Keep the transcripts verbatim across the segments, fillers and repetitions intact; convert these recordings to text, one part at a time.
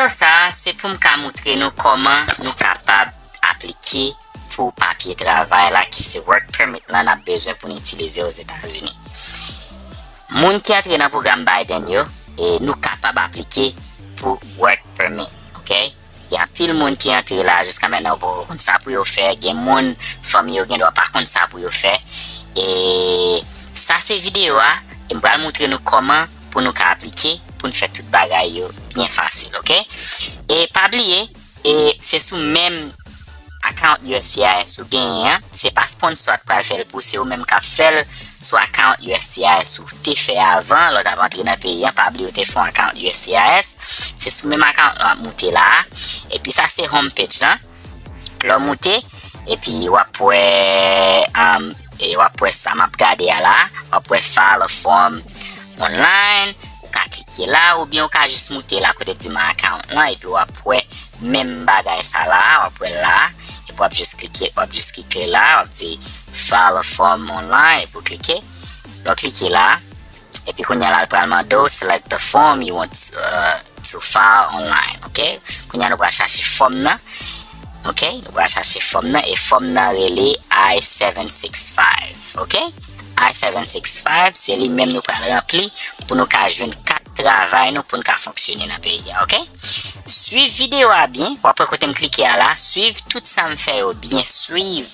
Sa a, se pou m ka montre nou kòman nou kapab aplike pou papye travay la, ki se work permit lan n ap bezwen pou n itilize Ozetazini. Moun ki antre nan pwogram Biden yo, e nou kapab aplike pou work permit, ok? Gen anpil moun ki antre la, jiska mentnan yo poko konn sa pou yo fè. Gen moun, fanmi yo gendwa pa konn sa pou yo fè. E sa se videyo a, e m pral montre nou kòman pou nou ka aplike, pou n fè tout bagay yo byen fasil, ok? E pa bliye, e se sou menm account U S C I S ou genyen an, se pa sponsor a k pral fè l pou, se ou menm k ap fè l sou account U S C I S ou te fè avan, lè w t ap antre nan peyi an, pa bliye ou te fè yon account U S C I S, se sou menm account lan w ap moute la a. Epi sa se home page lan. Lè w moute, epi w ap wè, um, e w ap wè sa m ap gade a la, w ap wè file a form online, ou ka klike la, oubyen ou ka jis moute la kote di my account lan, epi w ap wè menm bagay sa la, w ap wè la, epi w ap jis klike, w ap jis klike la, w ap di file a form online, epi w klike. Lè w klike la, epi kounye a la, l pral mande w select the form you want, uh, to file online, ok? Kounye a nou pral chache fòm nan, ok? Nou pral chache fòm nan, e fòm nan rele I seven six five, ok? I seven six five, se li menm nou pral ranpli pou nou ka jwenn kat travay nou, pou n ka fonksyone nan peyi a, ok? Swiv videyo a byen, w ap wè kote m klike a la, swiv tout sa m fè yo byen, swiv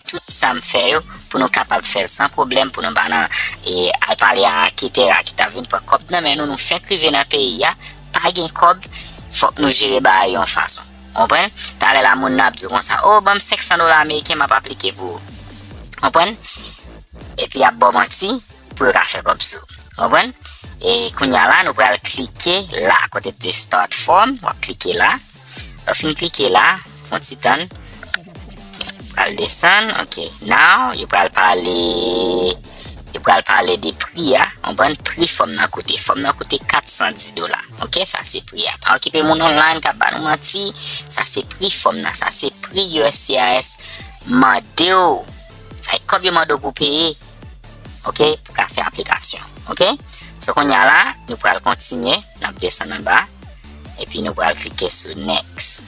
tout sa m fè yo pou nou kapab fè l san pwoblèm, pou nou pa nan, e, al pale a akitè a ki t ap vin pran kòb nan men nou, nou fenk rive nan peyi a, pa gen kòb, fòk nou jere bagay yo yon fason. Konprann? Talè la moun nan ap di w konsa, "O, ban m senk san dola ameriken, m ap aplike pou ou." Konprann? Epi y ap ba w manti pou yo ka fè kòb sou ou. Konprann? E kounye a la, nou pral klike la, kote di start form, w ap klike la. Lè w fin klike la, fè yon ti tann. Pral desann, ok. Now, yo pral pale, yo pral pale de pri a. Konprann? Pri fòm nan koute. Fòm nan koute kat san di dola. Ok, sa se pri a. Pa okipe moun online k ap ba nou manti. Sa se pri fòm nan. Sa se pri U S C I S mande w. Sa e kòb yo mande w pou peye. Ok, pou ka fè aplikasyon. Ok? So, kounye a la, nou pral kontinye, n ap desann anba, epi nou pral klike sou next.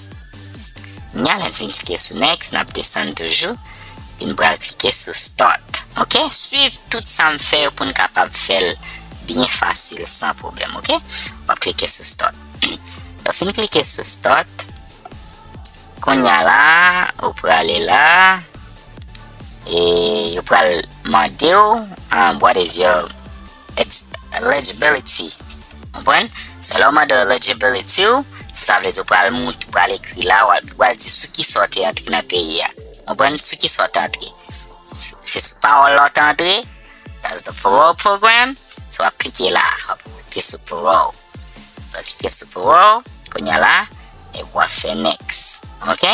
Kounye a, lè n fin klike sou next, n ap desann toujou, epi nou pral klike sou start. Ok? Swiv tout sa m fè yo pou n kapab fè l byen fasil, san pwoblèm, ok? W ap klike sou start. Lè w fin klike sou start, kounye a la, ou prale la, e yo pral mande w, um, what is your eg-, eligibility? Konprann? So, lè yo mande w eligibility w, sa vle di w pral mout-, pral ekri la, w pral di sou ki sa w te antre nan peyi a. Konprann? Sou ki sa w te antre. Se, se sou pawòl la w te antre, that's the parole program. So, w ap klike la, w ap klike sou parole. Lè w klike sou parole, kounye a la, e w ap fè next. Ok?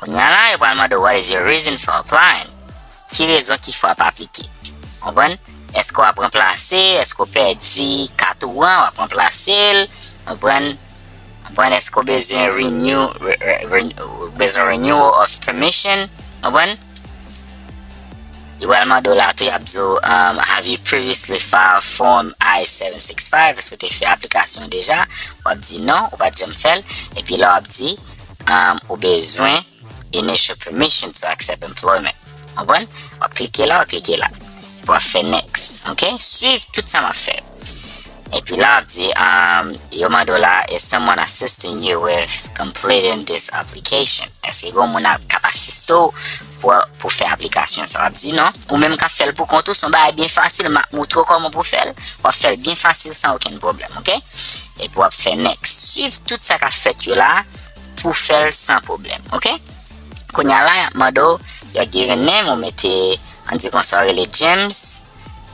Kounye a la, yo pral mande w, "What is your reason for applying?" Ki rezon ki fè w ap aplike? Konprann? Èske w ap ranplase? Èske w pèdi kat ou an? W ap ranplase l? Konprann? Konprann? Èske w bezwen renew, re-, re-, re-, ou bezwen renewal of permission? Konprann? Yo pral mande w la tou, y ap di w, um, "Have you previously filed Form I seven six five?" Èske w te fè aplikasyon deja? W ap di non, ou pa t janm fè l. Epi la, w ap di, um, ou bezwen initial permission to accept employment. Konprann? W ap klike la, w ap klike la. Epi w ap fè next. Ok? Swiv tout sa m ap fè. Epi la, w ap di, um, yo mande w la, "Is someone assisting you with completing this application?" Èske gen moun ap, k ap asiste w pou, pou fè aplikasyon sa? W ap di non. Ou menm k ap fè l pou kont ou, se yon bagay byen fasil, m ap montre w kòman pou fè l. W ap fè l byen fasil san okenn pwoblèm, ok? Epi w ap fè next. Swiv tout sa k ap fèt yo la pou fè l san pwoblèm, ok? Kounye a la, y ap mande w your given name, ou mete, ann di konsa, w rele James.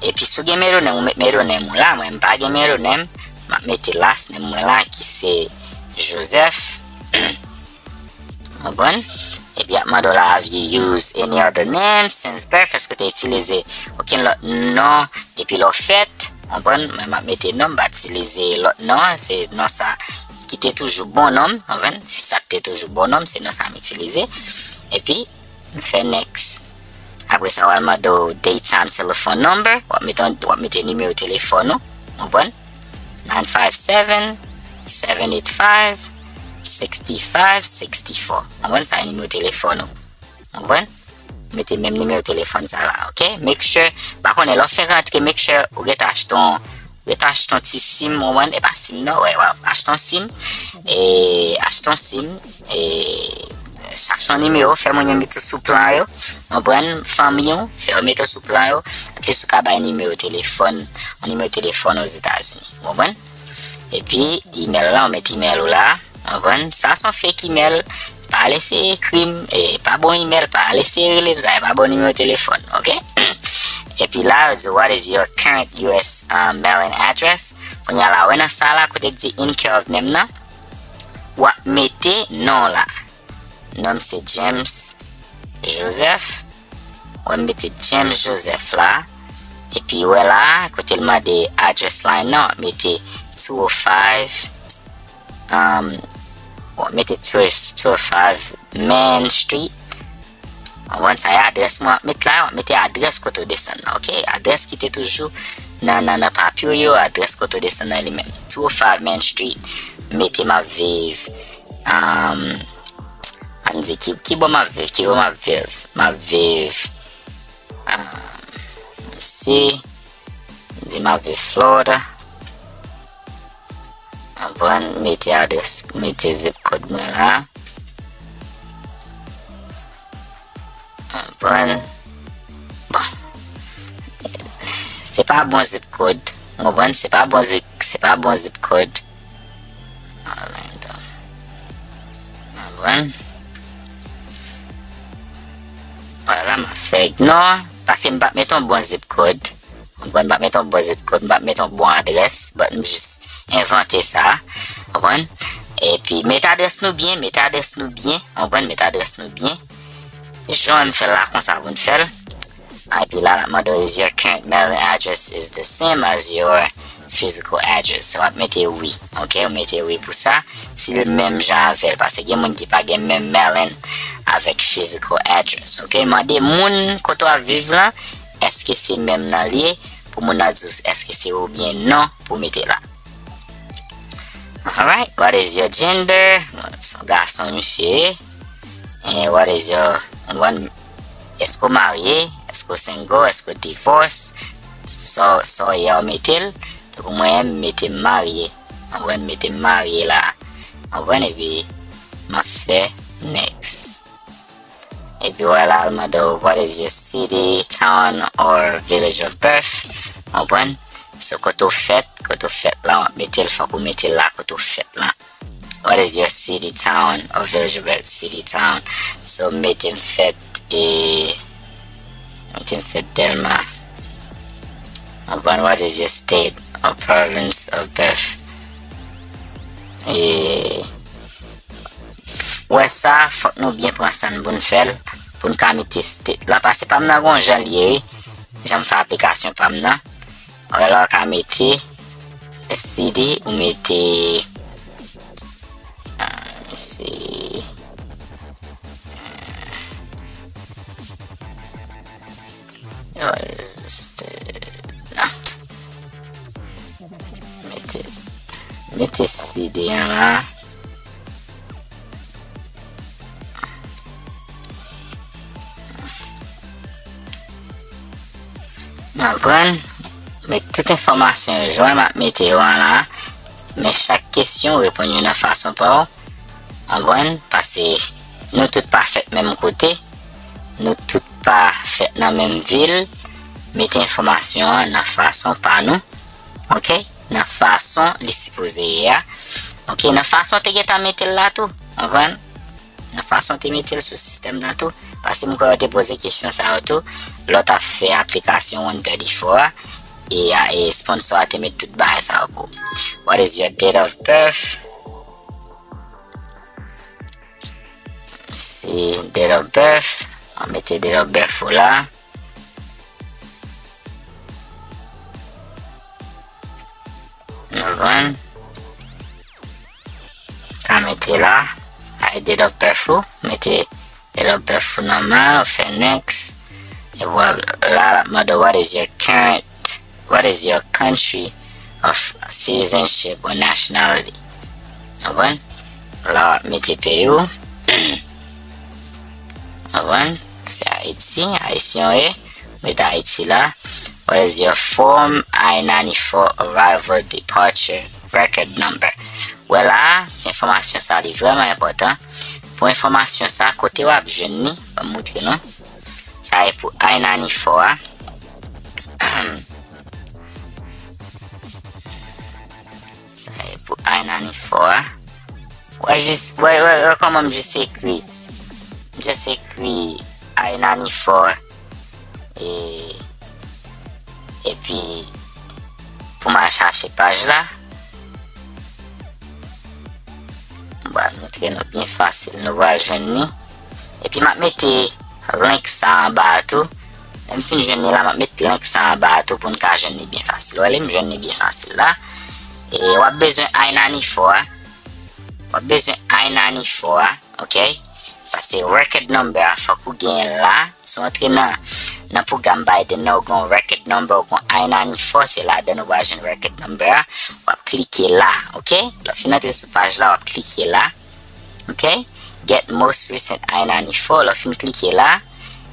Epi si w gen middle name, ou met middle name ou la. Mwen, m pa gen middle name, m ap mete last name mwen la, ki se Joseph. Konprann? Epi y ap mande w la, "Have you used any other name since birth?" Èske w te itilize okenn lòt non depi lè w fèt? Konprann? Mwen, m ap mete non, m pa itilize lòt non an, se non sa ki te toujou bon non m, konprann? Se sa k te toujou bon non m, se non sa m itilize. Epi, m fè next. Apre sa, w al mande w daytime telephone number, w ap mete, w ap mete nimewo telefòn ou, konprann? nine five seven, seven eight five, six five six four. Konprann? Sa e nimewo telefòn ou. Konprann? Mete menm nimewo telefòn sa la, ok? Make sure, pa konnen lè w fin rantre, make sure ou gentan achte yon, ou gentan achte yon ti sim, konprann? E pa sim non, wè, wè, achte yon sim, e achte yon sim, e chache yon nimewo, fè moun yo mete w sou plan yo, konprann? Fanmi w, fè yo mete w sou plan yo, at least ou ka bay nimewo telefòn, yon nimewo telefòn Ozetazini, konprann? Epi, email la, ou met email ou la, konprann? Sa se yon fake email, pa al eseye ekri m, e pa bon email, pa al eseye rele m, sa e pa bon nimewo telefòn, ok? Epi la, yo di, what is your current U S, uh, mailing address? Kounye a la, wè nan sa la, kote k di in care of name nan, w ap mete non la. Non m se James Joseph. Wè m mete James Joseph la. Epi wè la, kote l mande address line nan, w ap mete two oh five, um, w ap mete two oh five Main Street. Konprann? Sa e adrès mwen w ap met la, w ap mete adrès kote w desann nan, ok? Adrès ki te toujou nan, nan, nan papye w yo, adrès kote w desann nan li menm. Two oh five Main Street, mete m ap viv, um, ann di ki, ki bò m ap viv, ki bò m ap viv. M ap viv, um, si, di m ap viv Florida. Konprann, mete adrès, mete zip code mwen la. Konprann. Bon. Se pa bon zip code. Konprann, se pa bon zip, se pa bon zip code. Orlando. Konprann. Vwala, m ap fè ignore, paske m pa t mete yon bon zip code. Konprann, m pa t mete yon bon zip code, m pa t mete yon bon adrès, but m jis envante sa. Konprann? Epi, mete adrès nou byen, mete adrès nou byen. Konprann? Mete adrès nou byen. Jan m fè l la konsa pou n fè l. Epi la, l ap mande w, is your current mailing address is the same as your physical address? W ap mete wi. Ok, ou mete wi pou sa. Si l menm jan avè l, paske gen moun ki pa gen menm mailing avèk physical address. Ok, mande moun kote w ap viv la, èske se menm nan l ye, pou moun nan di w èske se wi oubyen non pou mete la. Alright, what is your gender? Se yon gason misye ye. And what is your, èske w marye? Èske w single? Èske w divorce? Sa, sa w ye a w mete l. Tankou mwen, m mete m marye. Konprann, m mete m marye la. Konprann, epi m ap fè next. Epi wè la, l mande w, what is your city, town, or village of birth? Konprann? So, kote w fèt, kote w fèt la, w ap mete l, fòk ou mete l la, kote w fèt la. What is your city, town, or village of birth? City, town. So, mete m fèt, e, mete m fèt Dèlma. Konprann, what is your state or province of birth? E, wè sa, fòk nou byen pran san n pou n fè l, pou n ka mete state la, paske pa m nan gon jan l ye, wi. Jan m fè aplikasyon pa m nan. Wè la, w ka mete city, ou mete, ah, let me see. Yo, este, non. Mete, mete city an la. Konprann? Met tout enfòmasyon yo jwenn, m ap mete yo an la. Men chak kesyon, reponn yo nan fason pa w. Konprann? Paske nou tout pa fèt menm kote. Nou tout pa fèt nan menm vil. Mete enfòmasyon an nan fason pa nou. Ok? Nan fason li sipoze ye a. Ok? Nan fason w te gentan mete l la tou. Konprann? Nan fason w te mete l sou sistèm nan tou. Paske m kwè yo te poze kesyon sa yo tou. Lè w t ap fè aplikasyon one thirty-four a. E, a, e sponsor a te met tout bagay sa yo pou ou. What is your date of birth? Se date of birth. An mete date of birth ou la. Nou jwenn. Ka mete la. Ay date of birth ou. Mete date of birth ou nòmal. Ou fè next. E vwala, la, l ap mande w, what is your current, what is your country of citizenship or nationality. Konprann? La w ap mete peyi w. Konprann? Se Ayiti, Ayisyen w ye. Mete Ayiti la. What is your form I ninety-four arrival departure record number? Wè la, se enfòmasyon sa li vrèman enpòtan. Pou enfòmasyon sa, kote w ap jwenn li, ban m moutre nou. Sa e pou I ninety-four a. Sa e pou I ninety-four a. Wè jis, wè, wè, wè kòman m jis ekri. M jis ekri I ninety-four. E, epi, pou m al chache paj la, m pral montre nou byen fasil. Nou pral jwenn li. Epi m ap mete link sa anba a tou. Lè m fin jwenn li la, m ap mete link sa anba a tou pou n ka jwenn li byen fasil. Ou wè li, m jwenn li byen fasil la. E w ap bezwen I ninety-four a. W ap bezwen I ninety-four a, ok? Paske record number a, fòk ou genyen l la. Si w antre nan, nan pwogram Biden nan, ou gen yon record number, ou gen yon I ninety-four, se ladan ou pral jwenn record number a. W ap klike la, ok? Lè w fin antre sou paj la, w ap klike la. Ok? Get most recent I ninety-four, lè w fin klike la,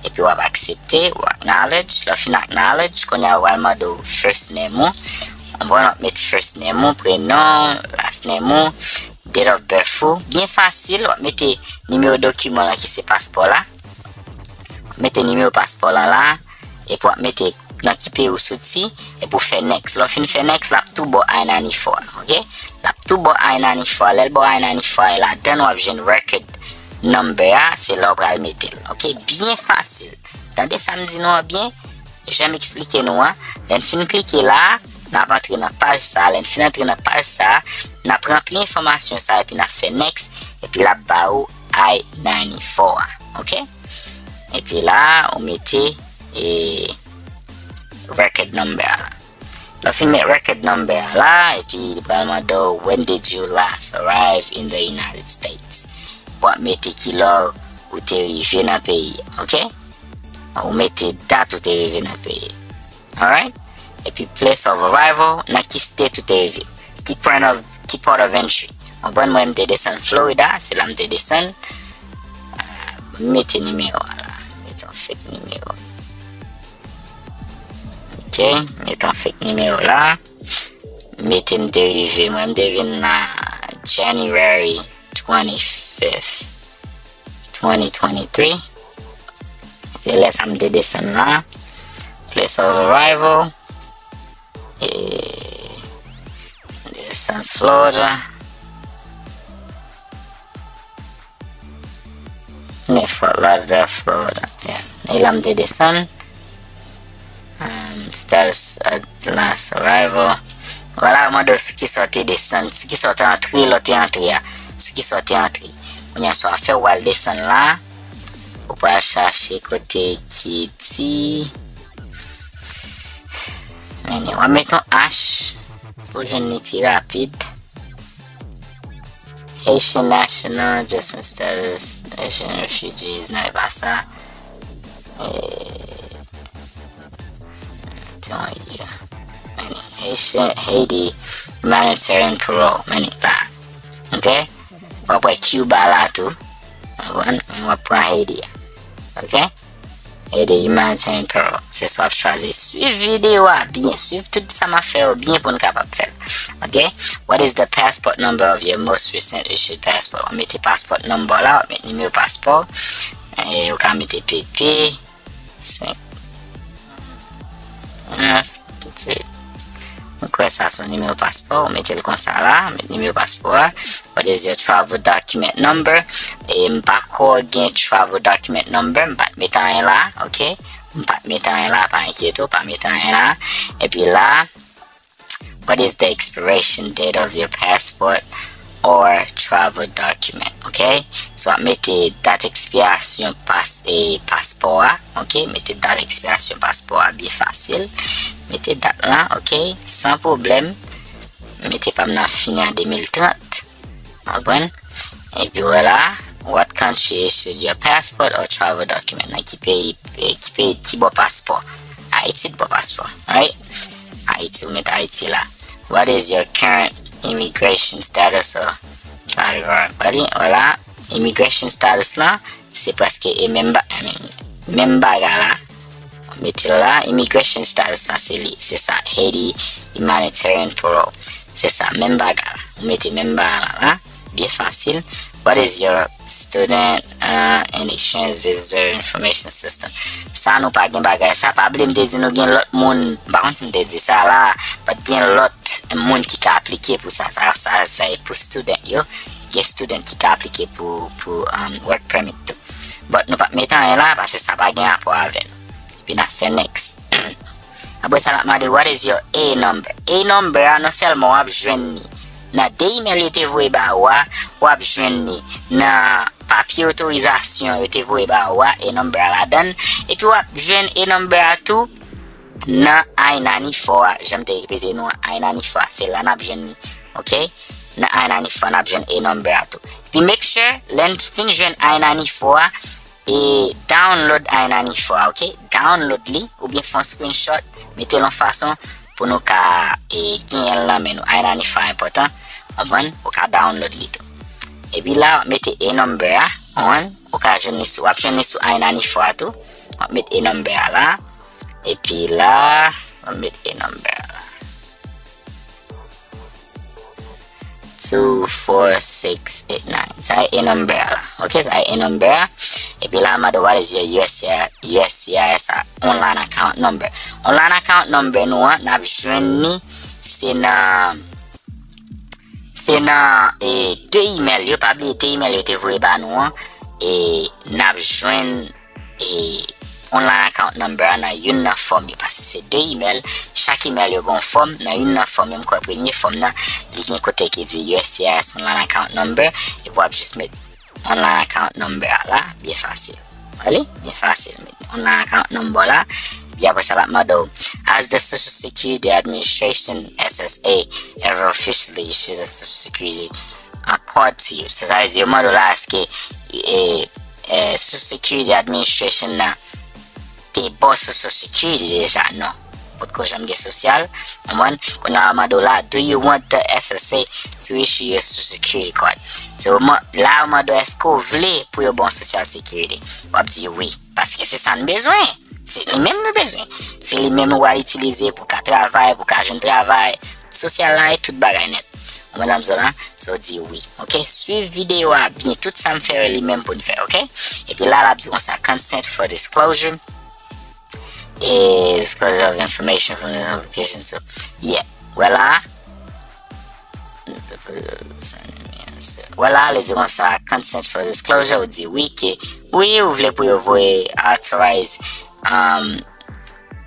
epi w ap aksepte, ou acknowledge, lè w fin acknowledge, kounye a yo pral mande w first name ou, konprann, w ap met first name ou, prenon, last name ou, date of birth ou, byen fasil, w ap mete nimewo dokiman lan ki se paspò la, w ap mete nimewo paspò lan la, epi w ap mete nan ki peyi ou soti, epi w fè next. Lè w fin fè next, l ap tou ba w I ninety-four, ok? L ap tou ba w I ninety-four, lè l ba w I ninety-four, e ladan w ap jwenn record number a, se la w pral mete l, ok? Byen fasil. Tande sa m di nou an byen? Jan m eksplike nou an. Lè n fin klike la, n ap antre nan paj sa, lè n fin antre nan paj sa, n ap ranpli enfòmasyon sa, epi n ap fè next, epi l ap ba ou I ninety-four a, ok? Epi la, ou mete, e, record number a la. Lè w fin met record number a la, epi li pral mande w, "When did you last arrive in the United States?" W ap mete kilè ou te rive nan peyi a, ok? Ou mete dat ou te rive nan peyi a. Alright? Epi place of arrival, nan ki state ou te rive. Ki point of, ki port of entry. Konprann, mwen m te desann Florida, se la m te desann. Ah, mete nimewo a la. Mete yon fake nimewo. Ok, mete yon fake nimewo la. Mete m te rive, mwen m te vin la January twenty-fifth, twenty twenty-three. Se lè sa m te desann la. Place of arrival. E, desann Florida. Ne Fort Lauderdale, Florida. Yeah. E la m te desann. Um, status at last arrival. Vwala, yo mande w sou kisa w te desann, sou kisa w te antre, lè w te antre a. Sou kisa w te antre. Kounye a, sa w ap fè, w al desann la. Ou pral chache kote ki di. Men, w ap met yon H pou w jwenn li pi rapid. Haitian national, adjustment status, Haitian refugees, non, e pa sa. E, Haitian, Haiti, Haiti, humanitarian parole, men la. Ok? W ap wè Cuba la tou. W ap pran Haiti a. Ok? E de humanitarian parole. Se sa w ap chwazi. Swiv videyo a byen. Swiv tout sa m ap fè yo byen pou n kapab fè l. Ok? What is the passport number of your most recent issued passport? W ap mete passport number la, w ap mete nimewo paspò. E ou ka mete P P senk. Mwen kwè sa se yon nimewo paspò, ou mete l konsa la, mete nimewo paspò a. What is your travel document number? E m pa kwè w gen travel document number, m pa t mete anyen la, ok? M pa t mete anyen la, pa enkyete w, pa mete anyen la. Epi la, what is the expiration date of your passport or travel document, ok? So, w ap mete dat ekspirasyon pas, e, paspò a, ok? Mete dat ekspirasyon paspò a, byen fasil. Mete dat lan, ok? San pwoblèm. Mete pa m nan fini an de mil trant. Konprann? Epi w wè la, what country issued your passport or travel document? Nan ki peyi, e, ki peyi, ki bò paspò? Ayiti t bò paspò, right? Ayiti, ou met Ayiti la. What is your current immigration status? Or, whatever. Wala, immigration status lan, se prèske e menm ba, I mean, menm bagay la. Mete l la, immigration status lan se li, se sa, Haiti humanitarian parole. Se sa, menm bagay la. Ou mete menm bagay la, la, byen fasil. What is your student uh, and exchange visitor information system? Sa nou pa gen bagay. Sa pa vle m te di nou gen lòt moun, m pa konn si m te di sa la, but gen lòt moun ki ka aplike pou sa. Sa, sa, sa e pou student yo. Gen student ki ka aplike pou, pou um, work permit tou. But nou pa mete anyen la, paske sa pa gen rapò avè nou. Epi n ap fè next. Apre sa, n ap mande, what is your A number? A number a, non sèlman w ap jwenn li nan de email yo te voye ba ou a, w ap jwenn li nan papye otorizasyon yo te voye ba ou a, A number a ladan l. Epi w ap jwenn A number a tou nan I ninety-four a, jan m te repete nou an, I ninety-four a, se la n ap jwenn li, ok? Nan I ninety-four, n ap jwenn A number a tou. Epi make sure, lè n fin jwenn I ninety-four a, e download I ninety-four, ok? Download li, oubyen fè yon screenshot, mete l yon fason pou nou ka e, genyen l nan men nou. I ninety-four enpòtan, konprann? Ou ka download li tou. Epi la, w ap mete A number a, konprann? Ou ka jwenn li sou, w ap jwenn li sou I ninety-four a tou. W ap mete A number a la, epi la, w ap mete A number a la. Two, four, six, eight, nine. Sa e A number a la. Ok, sa e A number a. Epi la, mande what is your U S C I S, U S C I S online account number. Online account number nou an, n ap jwenn li, se nan, se nan e, de email yo, pa bliye de email yo te voye ba nou an, e n ap jwenn e, online account number a nan youn nan fòm yo, paske se de email, chak email yo gen yon fòm, nan youn nan fòm yo, m kwè premye fòm nan, li gen kote ki di U S C I S online account number, epi w ap jis met online account number a la, byen fasil. Wè li? Byen fasil. Met online account number la, epi apre sa, l ap mande w, has the Social Security Administration, S S A, ever officially issued a Social Security a card to you? Sa, sa vle di yo mande w la, èske e, e, Social Security Administration nan te ba w Social Security deja? Non. Potko janm gen sosyal. Konprann? Kounye a, yo mande w la, do you want the S S A to issue you a Social Security card? So, la, yo mande w, èske w vle pou yo ba w Social Security? W ap di wi. Paske se sa n bezwen. Se li menm nou bezwen. Se li menm nou pral itilize pou ka travay, pou ka jwenn travay, sosyal la e tout bagay nèt. Ou konprann sa m di w la? So di wi. Ok? Swiv videyo a byen. Tout sa m fè yo li menm pou n fè, ok? Epi la, l ap di konsa, consent for disclosure. E disclosure of information from this application. So, yeah. Wè la. Wè la, li di konsa, consent for disclosure, ou di wi ke, wi, ou vle pou yo voye authorize, um,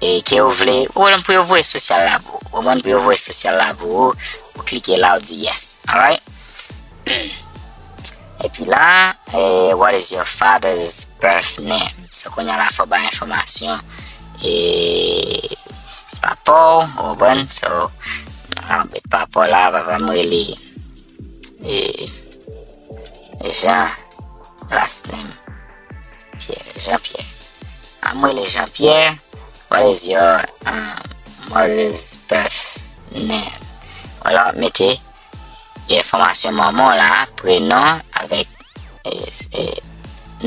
e ke ou vle, ou vle pou yo voye sosyal la pou ou, ou konprann, pou yo voye sosyal la pou ou, ou klike la, ou di yes, alright? Epi la, e, what is your father's birth name? So, kounye a la, fò w bay enfòmasyon, e, papa w, ou konprann? So, an, met papa w la, papa m rele, e, Jean, last name, Pierre, Jean Pierre. An, m rele Jean Pierre, what is your, um, mother's birth name? Wala, mete e enfòmasyon manman w la, prenon avèk, e, e,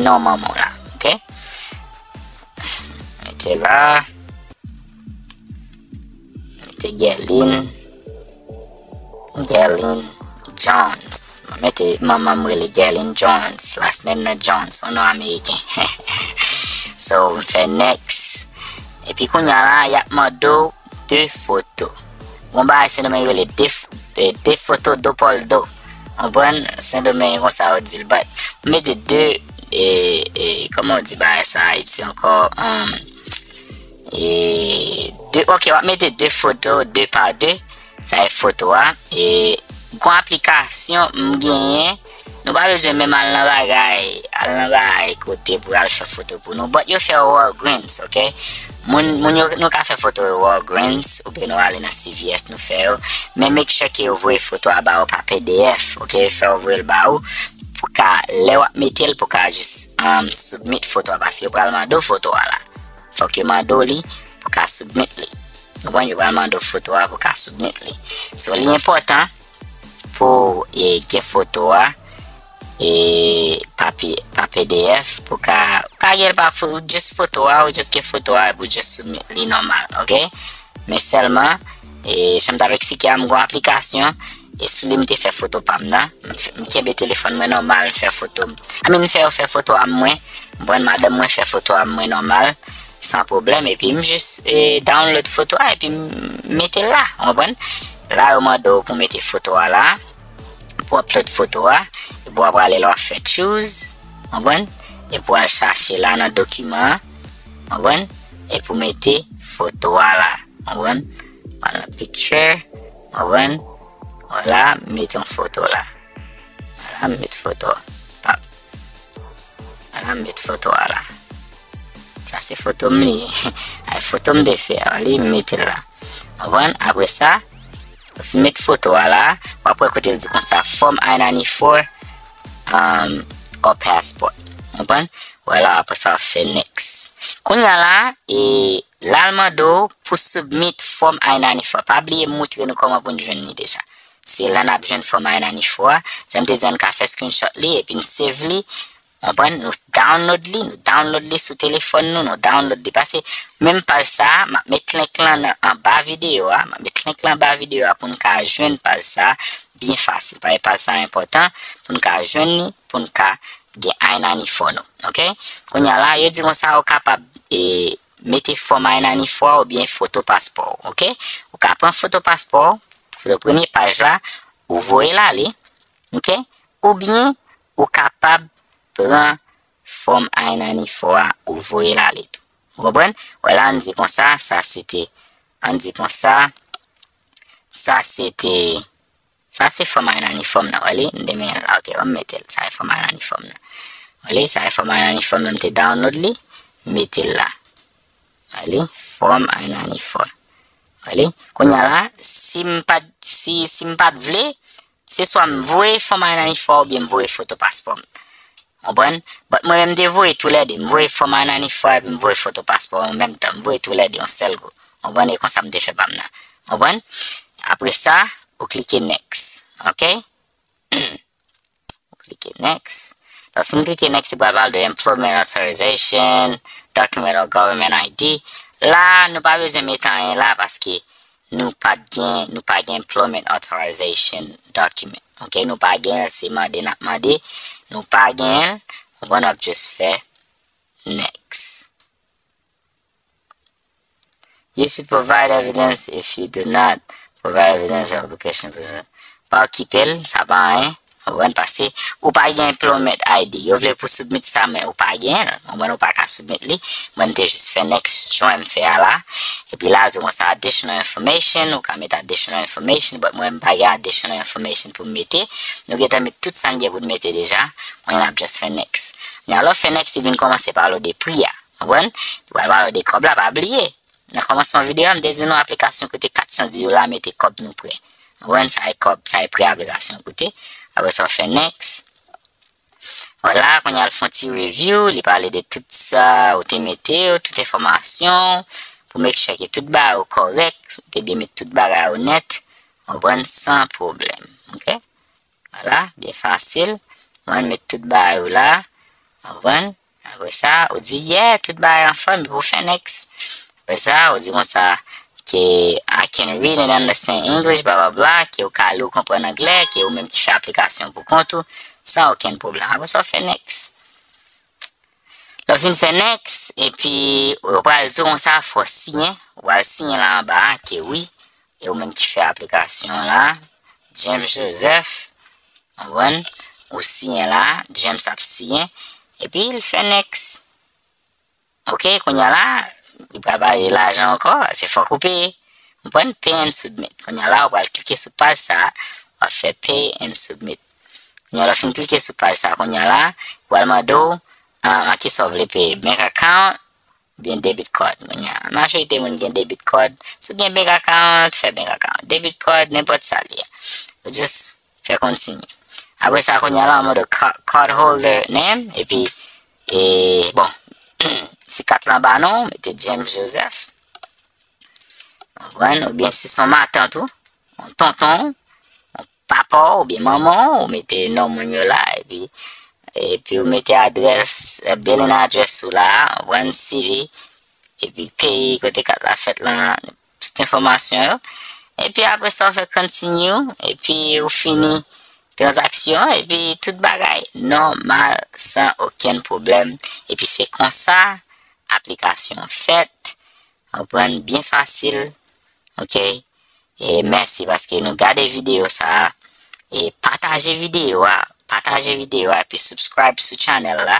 non manman w la, ok? Mete la. Mete Guerline. Guerline Jones. Mwen mete manman m rele Guerline Jones. Last name nan Jones. Yon non ameriken. So, m fè next. Epi kounye a la, y ap mande w de foto. Gon bagay Sendomeng rele de, de, de foto do por do. Konprann? Sendomeng konsa yo di l. But, m mete de, e, e, kòman yo di bagay sa Ayiti ankò? Um, e, de, ok, w ap mete de foto, de pa de. Sa e foto a. E, gon aplikasyon m genyen. Nou pa bezwen menm al nan bagay, al nan bagay kote pou al fè foto pou nou. But yo fè Walgreens, ok? Moun, moun yo, nou ka fè foto yo Walgreens, oubyen nou ale nan C V S, nou fè yo. Men make sure ke yo voye foto a ba ou pa P D F, ok? Yo fè yo voye l ba ou. Pou ka, lè w ap mete l, pou ka jis, um, submit foto a, paske yo pral mande w foto a la. Fòk yo mande w li, pou ka submit li. Ou konprann, yo pral mande w foto a pou ka submit li. So, li enpòtan pou, e, gen foto a, e, pa P-, pa P D F, pou ka, ou ka gen l pa fo-, ou just foto a, ou just gen foto a, pou just submit li nòmal, ok? Men sèlman, e, jan m t ap eksplike a, m gon aplikasyon, e sou li m te fè foto pa m nan. M f-, m kenbe telefòn mwen nòmal, m fè foto m. I mean, m fè yo fè foto a mwen. M pran madanm mwen fè foto a mwen nòmal, san pwoblèm. Epi m jis, e, download foto a, epi m mete l la, w konprann? La, yo mande w pou mete foto a la, pou upload foto a, epi w ap prale la w ap fè choose, w konprann? Epi w al chache la nan dokiman an, w konprann? Epi w mete foto a la, w konprann? Al nan picture, w konprann? Vwala, m mete yon foto la. Vwala, m met foto. Pap. Vwala, m met foto a la. Sa se foto m li ye. Ay, foto m te fè a, li m mete l la. Konprann? Apre sa, w fin met foto a la, w ap wè kote l di konsa, Form I ninety-four, um, or passport. Konprann? Vwala, apre sa, w ap fè next. Kounye a la, e, la l mande w pou submit Form I ninety-four. Pa bliye m moutre nou kòman pou n jwenn li deja. Se la n ap jwenn Form I ninety-four a. Jan m te di a, n ka fè screenshot li, epi n save li. Konprann? Nou download li, nou download li sou telefòn nou, nou download li. Pase menm paj sa a, m ap met link lan nan anba videyo a, m ap met link lan anba videyo a pou n ka jwenn paj sa a byen fasil. Paske paj sa a enpòtan pou n ka jwenn li, pou n ka gen I ninety-four nou, ok? Kounye a la, yo di konsa, ou kapab, e, mete Form I ninety-four oubyen foto paspò w, ok? Ou ka pran foto paspò w, foto premye paj la, ou voye l ale, ok? Oubyen ou kapab pran Form I ninety-four a, ou voye l ale tou. Ou konprann? Wè la, ann di konsa, sa se te, ann di konsa, sa se te, sa se Form I ninety-four nan, wè li, m te menm la, ok, ban m mete l, sa se Form I ninety-four nan. Wè li, sa se Form I ninety-four nan, m te download li, mete l la. Wè li, Form I ninety-four. Wè li, kounye a la, si m pa t, si, si m pa t vle, se swa m voye Form I ninety-four oubyen m voye foto paspò m. Konprann? But mwen menm, m te voye toulède. M voye Form I ninety-four epi m voye foto paspò an menm tan. M voye toulède yon sèl kou. Konprann? E konsa m te fè pa m nan. Konprann? Apre sa, ou klike next. Ok? Ou klike next. Lè w fin klike next, li pral ba w de employment authorization, document or government I D. La, nou pa bezwen mete anyen la paske nou pa t gen, nou pa gen employment authorization document. Ok, nou pa gen l, se mande n ap mande. Nou pa gen l, konprann, w ap just fè next. You should provide evidence. If you do not provide evidence, your application present. Pa okipe l, sa pa anyen. Konprann, pase ou pa gen employment I D. Yo vle pou submit sa, men ou pa gen l. Konprann, ou pa ka submit li. Mwen, m te jis fè next jan m fè a la. Epi la, di konsa additional information, ou ka met additional information, but mwen, m pa gen additional information pou m mete. Nou gentan met tout sa n gen pou n mete deja. Mwen, n ap just fè next. Men alò, fè next, li vin kòmanse pale w de pri a. Konprann? Li pral pale w de kòb la, pa bliye. Nan kòmansman videyo a, m te di nou aplikasyon koute kat san di dola, mete kòb nou prè. Konprann? Sa e kòb, sa e pri aplikasyon koute. Apre sa, w fè next. Vwala, kounye a l fè yon ti review, li pale de tout sa ou te mete yo, tout enfòmasyon, pou make sure ke tout bagay ou kòrèk, ou te byen met tout bagay ou nèt, konprann, san pwoblèm. Ok? Vwala, byen fasil. Mwen met tout bagay ou la, konprann. Apre sa, ou di, yeah, tout bagay anfòm, epi ou fè next. Apre sa, ou di konsa, ke I can read and understand English, bla, bla, bla, ke ou ka li, ou konprann anglè, ke ou menm ki fè aplikasyon pou kont ou, san okenn pwoblèm. Apre sa, ou fè next. Lè w fin fè next, epi ou pral di konsa, fò w siyen, ou pral siyen la anba a, ke wi, e ou menm ki fè aplikasyon an la, James Joseph, konprann, ou siyen la, James ap siyen, epi l fè next. Ok, kounye a la, li pral pale lajan ankò, se fòk ou peye. Konprann? Pay and submit. Kounye a la, ou pral klike sou paj sa, w ap fè pay and submit. Kounye a la, w fin klike sou paj sa, kounye a la, ou pral mande w, an, an kisa w vle peye, bank account, oubyen debit card. Kounye a, majorite moun gen debit card. Si w gen bank account, fè bank account. Debit card, nenpòt sa l ye. Ou just fè kontinye. Apre sa, kounye a la, w mande w ca-, card holder name, epi, e, bon, si kat lan ba non, mete James Joseph. Konprann? Oubyen si se yon matant ou, yon tonton, yon papa w oubyen manman w, ou mete non moun yo la, epi, epi ou mete adrès, eh, billing address ou la, konprann, city, epi peyi kote kat la fèt lan, tout enfòmasyon yo. Epi apre sa, ou fè continue, epi ou fini tranzaksyon, epi tout bagay nòmal, san okenn pwoblèm. Epi se konsa aplikasyon fèt, konprann, byen fasil, ok? E mèsi paske nou gade videyo sa a. E pataje videyo a, pataje videyo a, epi subscribe sou channel la.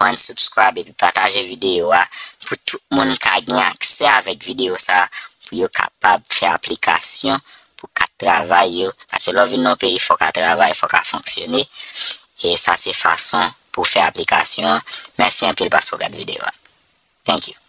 Pran subscribe epi pataje videyo a pou tout moun ka gen aksè avèk videyo sa a, pou yo kapab fè aplikasyon pou kat travay yo. Paske lè w vin nan yon peyi, fò w ka travay, fò w ka fonksyone. E sa se fason pou fè aplikasyon an. Mèsi anpil paske w gade videyo a. Thank you.